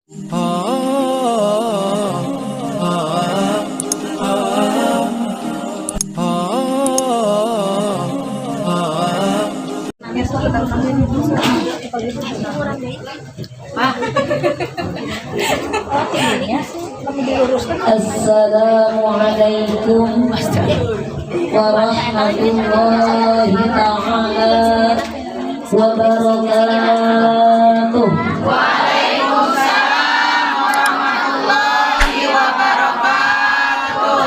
Assalamualaikum warahmatullahi taala wabarakatuh. Waalaikumsalam warahmatullahi wabarakatuh.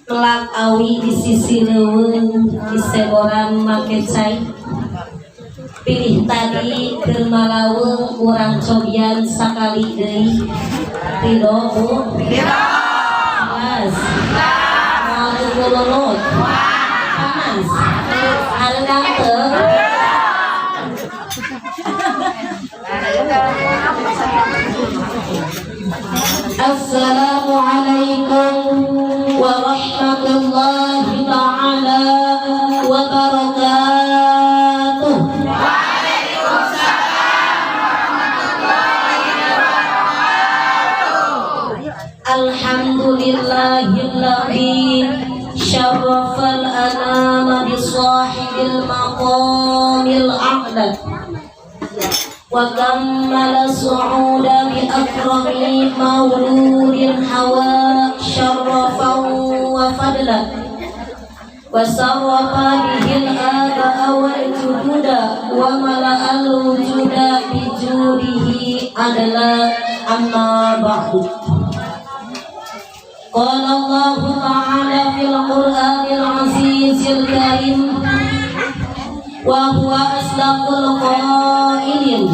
Kelak awi di sisi leuweung diseboran make cai. Pilih tadi keur malaweng urang cobian sakali deui. Ridho, Bu? Ridho. Mas. Moal gugulunut. Panas. Hareudang teu? Assalamualaikum warahmatullahi taala wabarakatuh. Waalaikumsalam warahmatullahi wabarakatuh. Alhamdulillahilladzi syarrafal anama bi sahibil maqamil a'la wa kammala su'uda bi akrami mauludin hawa syarrafan wa fadla wa sarrafa bihil aba'a wal jududa wa mala'al wujuda bi judihi adla, amma ba'du. Qala Allah ta'ala fil Qur'anil azizil karim wa huwa asdaqul qailin.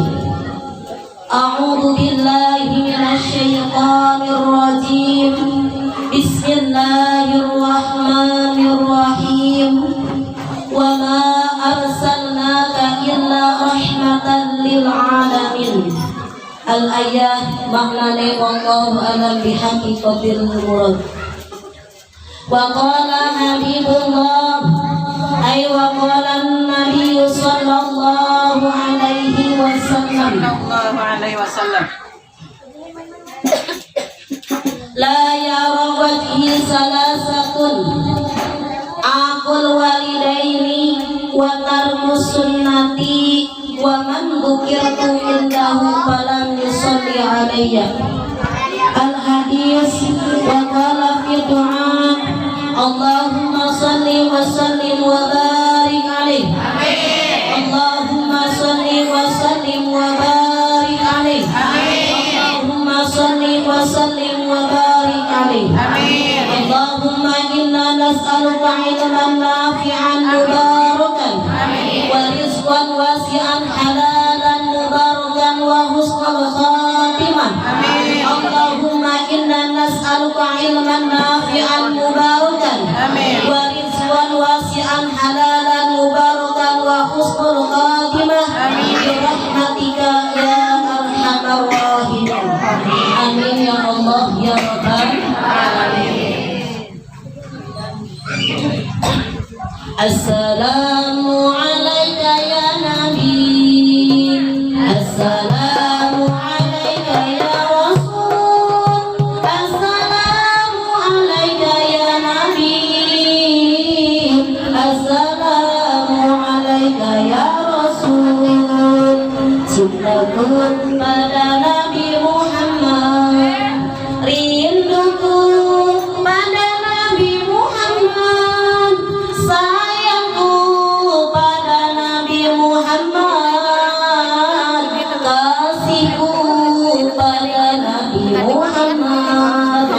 A'udzu billahi minasy syaithanir rajim. Bismillahirrahmanirrahim. Wa ma arsalnaka illa rahmatan lil alamin. Al-ayah maknane wallahu alam bihaqiqatil murad. Wa qala Habibullah ay wa qala an-nabiy sallallahu alaihi wasallam Sallallahu alaihi wasallam. La yara wajhi salasatun aqul walidaini wa tarku sunnati wa man dzukirtu indahu falam yusalli alayya. Al hadis. Wa qala fi du'a Allahumma salli wa sallim wa barik alaihi. Allahumma salli wa sallim wa barik alaihi. Allahumma salli wa sallim wa barik alaihi. Amin. Allahumma inna nas'aluka ilman nafi'an mubarakan wa rizqan wasi'an halalan mubarakan wa husnul khatimah. Amin. Allahumma inna nas'aluka ilman nafi'an mubarakan Amin. wa rizqan wasi'an halalan mubarakan wa husnul khatimah. Amin. Birahmatika ya arhamar rahimin. Amin ya Allah ya Rabbal Alamin. Assalamu alayka ya Nabi. Assalamu alayka ya Rasul. Assalamu alayka ya Nabi. Assalamu alayka ya Rasul. Cintaku pada Nabi Muhammad, rinduku pada Nabi Muhammad, sayangku pada Nabi Muhammad, kasihku pada Nabi Muhammad.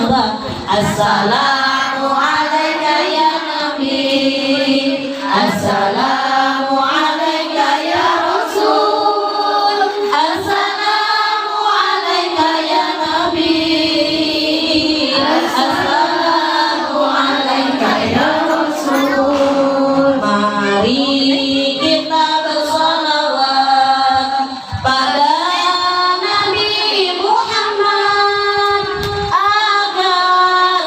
Assalamu alayka ya Nabi. Assalamu alayka ya Rasul. Assalamu alayka ya Nabi. Assalamu alayka ya Rasul. Mari kita bersalawat pada Nabi Muhammad agar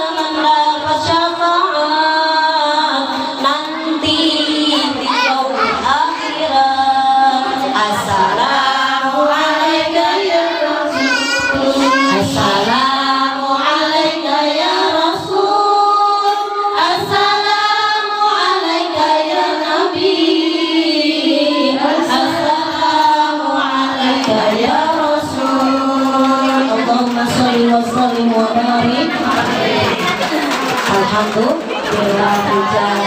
Alhamdulillah, hujan.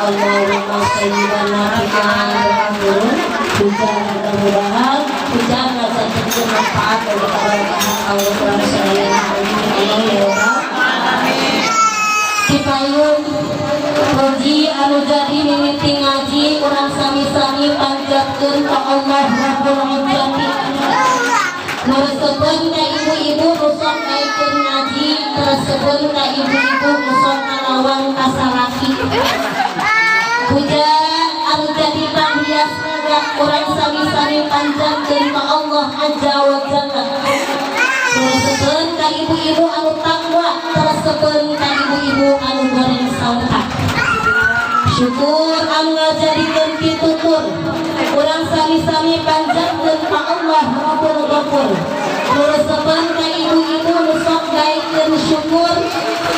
Allahumma sayyiban nafi'an, turun hujan. Mudah-mudahan hujan ngajantenkeun manfaat bagi keberkahan Allah kurang sadayana. Amin ya Allah. Cipayung puji anu jadi mimiti ngaji, urang sami-sami panjatkeun ka Allah Rabbul Izzati. Nu resepeun ka ibu-ibu nu sok daekeun ngaji, resepeun ka ibu-ibu nu sok ngalawang ka salaki. Hujan anu jadi panghias raga, urang sami-sami panjatkeun ka Allah Azza wa Jalla. Resepeun ka ibu-ibu anu takwa, resepeun ka ibu-ibu anu goreng sangka. Syukur anu ngajadikeun pitutur, urang sami-sami panjatkeun ka Allah Rabbul Ghafur. Nu resepeun ka ibu-ibu nu sok daekeun syukur,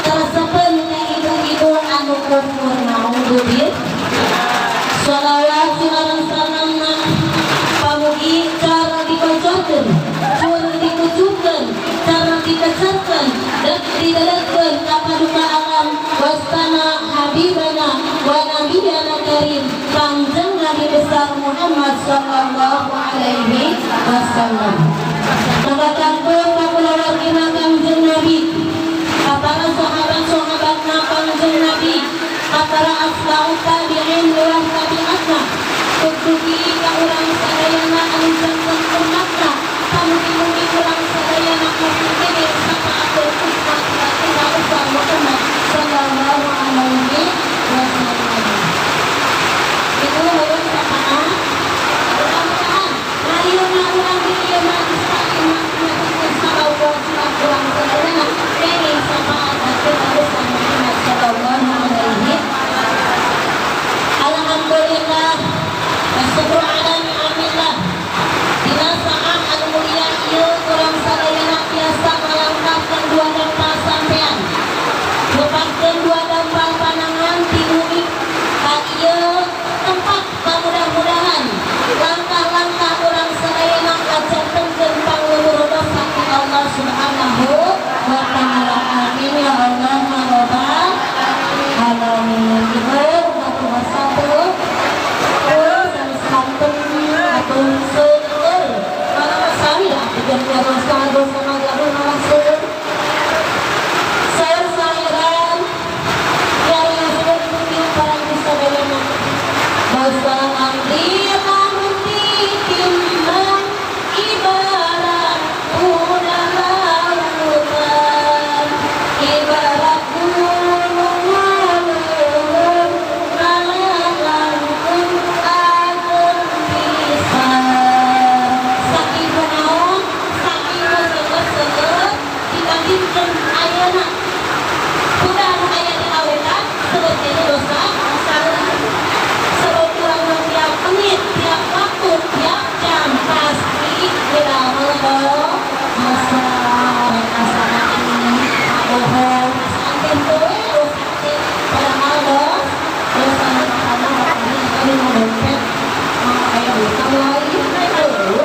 resepeun ka ibu-ibu anu kufur, naudzubillah. Shalawat sareng salamna pamugi cara dibacakeun, cur dikucurkeun, cara dikecerkeun dan didedetkeun ka paduka alam wastana habibana wa nabiyana karim, Kangjeng Nabi besar Muhammad sallallahu alaihi wasallam. Maka kangkung ka kulawargina Kangjeng Nabi, ka para sahabat-sahabatna Kangjeng Nabi, ka para atba'ut tabi'in wa tabi'atna, dugi ka urang sadayana anu janten umatna. Pamugi-mugi urang sadayana masih keneh sapaatul umat baginda besar Muhammad sallallahu alaihi wasallam. Itu hoyong sapaan. Mudah-mudahan ngariungna urang di ieu mah bisa iman salah urang sadayana kenging syafaat baginda besar Muhammad sallallahu alaihi. Alhamdulillah wa syukru ala ni'amillah. Dina saat anu mulia ieu, urang sadayana tiasa ngalangkahkeun dua dampal sampean, lupatkeun dua dampal panangan ti bumi ka ieu tempat. Mudah-mudahan langkah-langkah urang sadayana kajantenkeun panglumur dosa ti Allah Subhanahu wa Ta'ala. Amin ya Allah ya Rabbal alamin. Ibu satu satu satu seueur malah sami lah tiga dosa dosa gaduh malah seueur seueur saliran yang seueur mungkin para ibu sadayana. Dosa abdi lamun ditimbang ibarat kuda lautan, ibarat gunung luhur, malah langkung ageung pisan. Saking kunaon, saking seueur-seueur dibandingkeun ayeuna kuda anu aya di lautan, seueur keneh dosa. Sebab urang mah tiap menit, tiap waktu, tiap jam pasti tidak dosa. Perasaan bohong, perasaan teh dosa teh, padahal dosa pertama kali ini dompet kayak duit lain, aduh,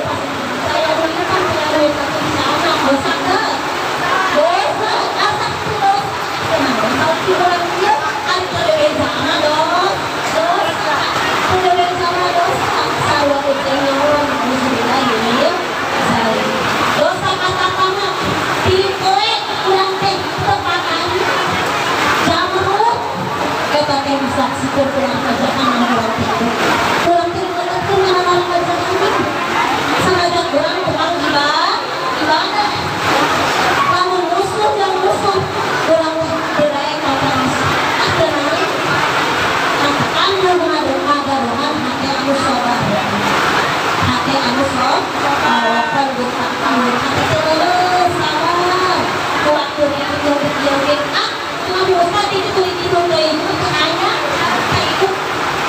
saya duit kan punya duit satu sana, dosa ke dosa asa itu dosa. Kenapa kalau orang dia kan berbeda dosa, dosa dosa sarua kucing nyawa, nauzubillah min zalik. Dosa kata tangan dipoe urang teh tepakan jamrut eta teh disaksikeun kurang kerjaan anu urang teh, urang teh dikatakeun ngaran kerjaan. Sanajan urang tukang ibadah, lamun musuh yang musuh urang teh teu daek kata musuh, ah teu naik. Matakan nu ngagaduhan hate anu sabar, hate anu sabar, qalbu hate teu sabar. Ku waktu dihitung ge, ah cuma dosa dihitung hitung deui teu aya ka itu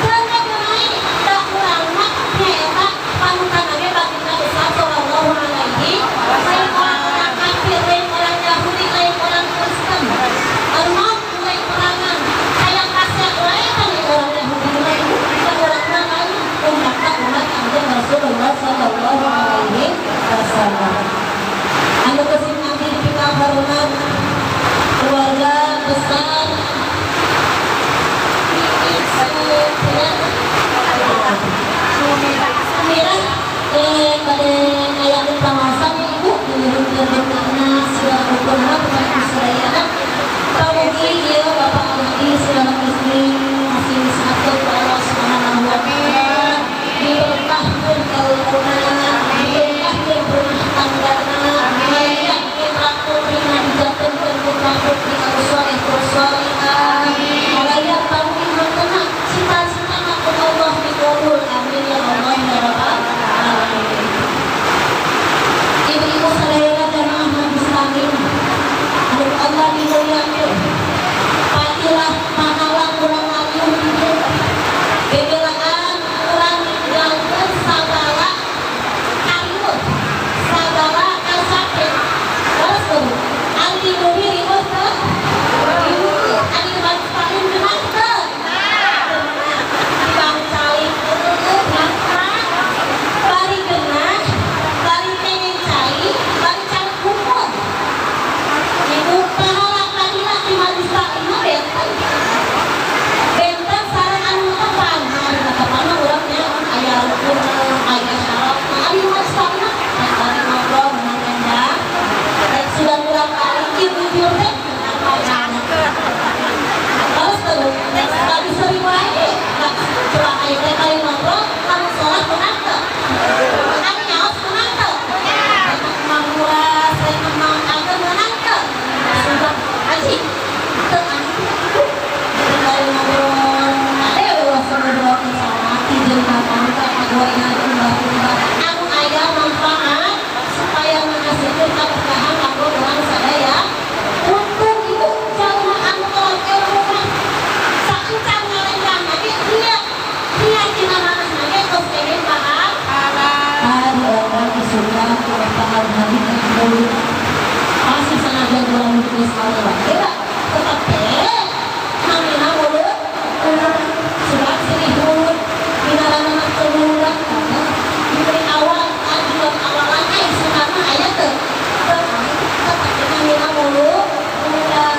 teu naik. Da urang mah nyaeta panutan ge baginda besar sallallahu alaihi, lain orang-orang kafir, lain orang Yahudi, lain orang Kristen anu maot mulai perangan hayang kasep wae kan. Orang Yahudi mah itu, da urang mah lain, umatna umat Kanjeng Rasulullah sallallahu alaihi wasallam. Anu kesing abdi dipikahormat keluarga besar. bade ngayakeun pangaosan ya, Ibu, diluhurkeun berkahna sila rukunna bukan sadayana. Pamugi ieu Bapak Aldi sareng istri masih disatukeun ku Allah Subhanahu wa Taala, diberkahkeun kauluna, diberkahkeun rumah tanggana, aya putra putrina dijantenkeun putra putri anu soleh solihah. Alaya pamugi mangkena cita-citana ku Allah dikabul. Amin ya Allah ya Rabbal alamin. Ibu-ibu sadayana, jamaah majelis taklim anu Allah dimuliakeun, pastilah pahala kurang ngaliuh di dieu bebelaan urang ninggalkeun sagala kariweuh, sagala kasakit. Terus tuh ari di bumi riweuh teu? Riweuh. Ari di majelis taklim geunah teu? Dibangcalik heueuh nangka bari geunah, bari pengen cai, bari cari hukum. Ibu, pahala kadina di majelis taklim mah benten benten sareng anu tepan. Nah, anu tepan mah urang nya aya rukunna, aya syaratna. Ari majelis taklim mah rek bari ngobrol menang endah, rek sudah murang kali kieu bujur teh menang banget. Terus terus rek bari seri wae. Coba ayo rek bari ngobrol, lamun sholat menang teu? Anu nyaos menang teu? Rek manguras, rek mang ageng menang teu? Sudah haji teu anu ibu bari ngobrol ade ulah ngobrol salaki jeung mamangka kagorengan umbah-umbah anu aya manfaat supaya menghasilkan keberkahan kanggo urang sadaya. Untung ibu, jalma anu kolot ilmu mah saencan ngalengkah ge niat niat dina manahna ge tos pengen pahala. Ari orang di surga ku Bapak Al-Hadi dulu pasti sanajan urang geus Allah kira tetep teh namina mulut surat sirihun binarana keluar diberi awal ajuan awalan ai sukarna aya teu tetep namina mulut. Udah,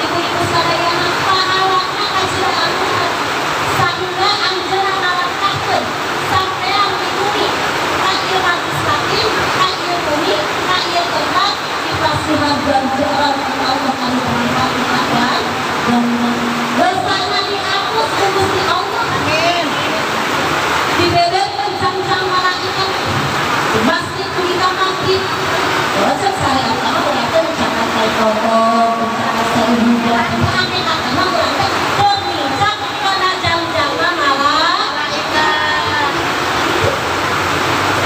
ibu-ibu sadayana, pahalana kacida anuhan sehingga anjeunna ngalangkahkeun sampean di bumi ka ieu majelis taklim, ka ieu bumi, ka ieu tempat, dipasihan ganjaran ku Allah anu berlipat-lipat dan dosana dihapus ku Gusti Allah. Amin. Dibeberkeun cangcang malaikat di masjid kita masjid. Cek syariat mah urang teh cakat kai toko, cakat kai hujan. Hakikat mah urang teh keur nincak kana jang-jangna malaikat.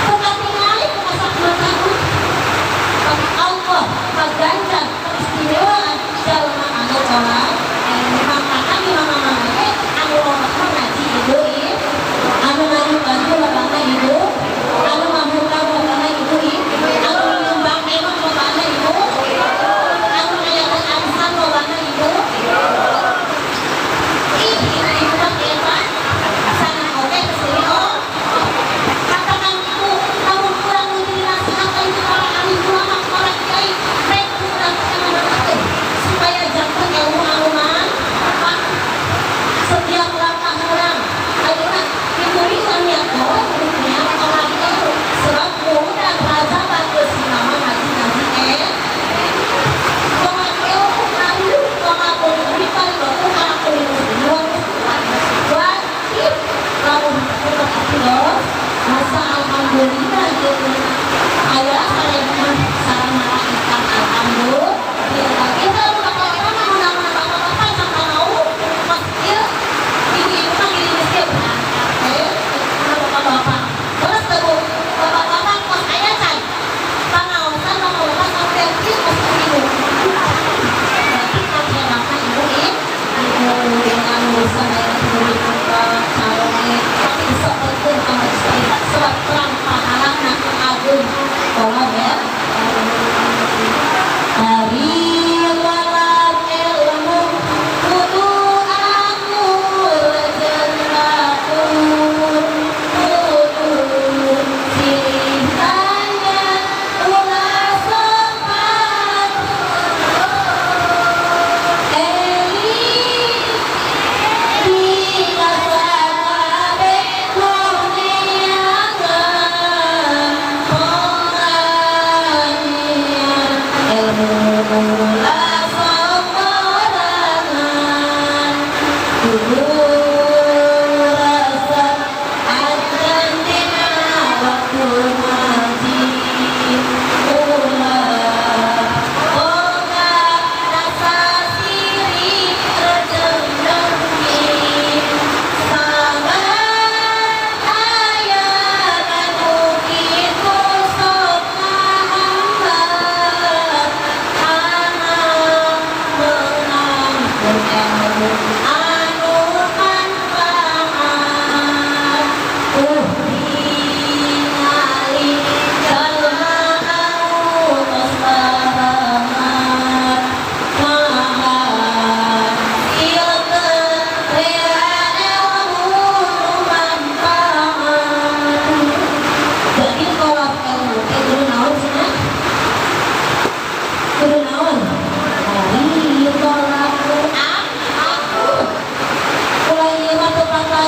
Teu katingali ku kasat mata mah. Tapi Allah ngaganjar keistimewaan jalma anu sholat.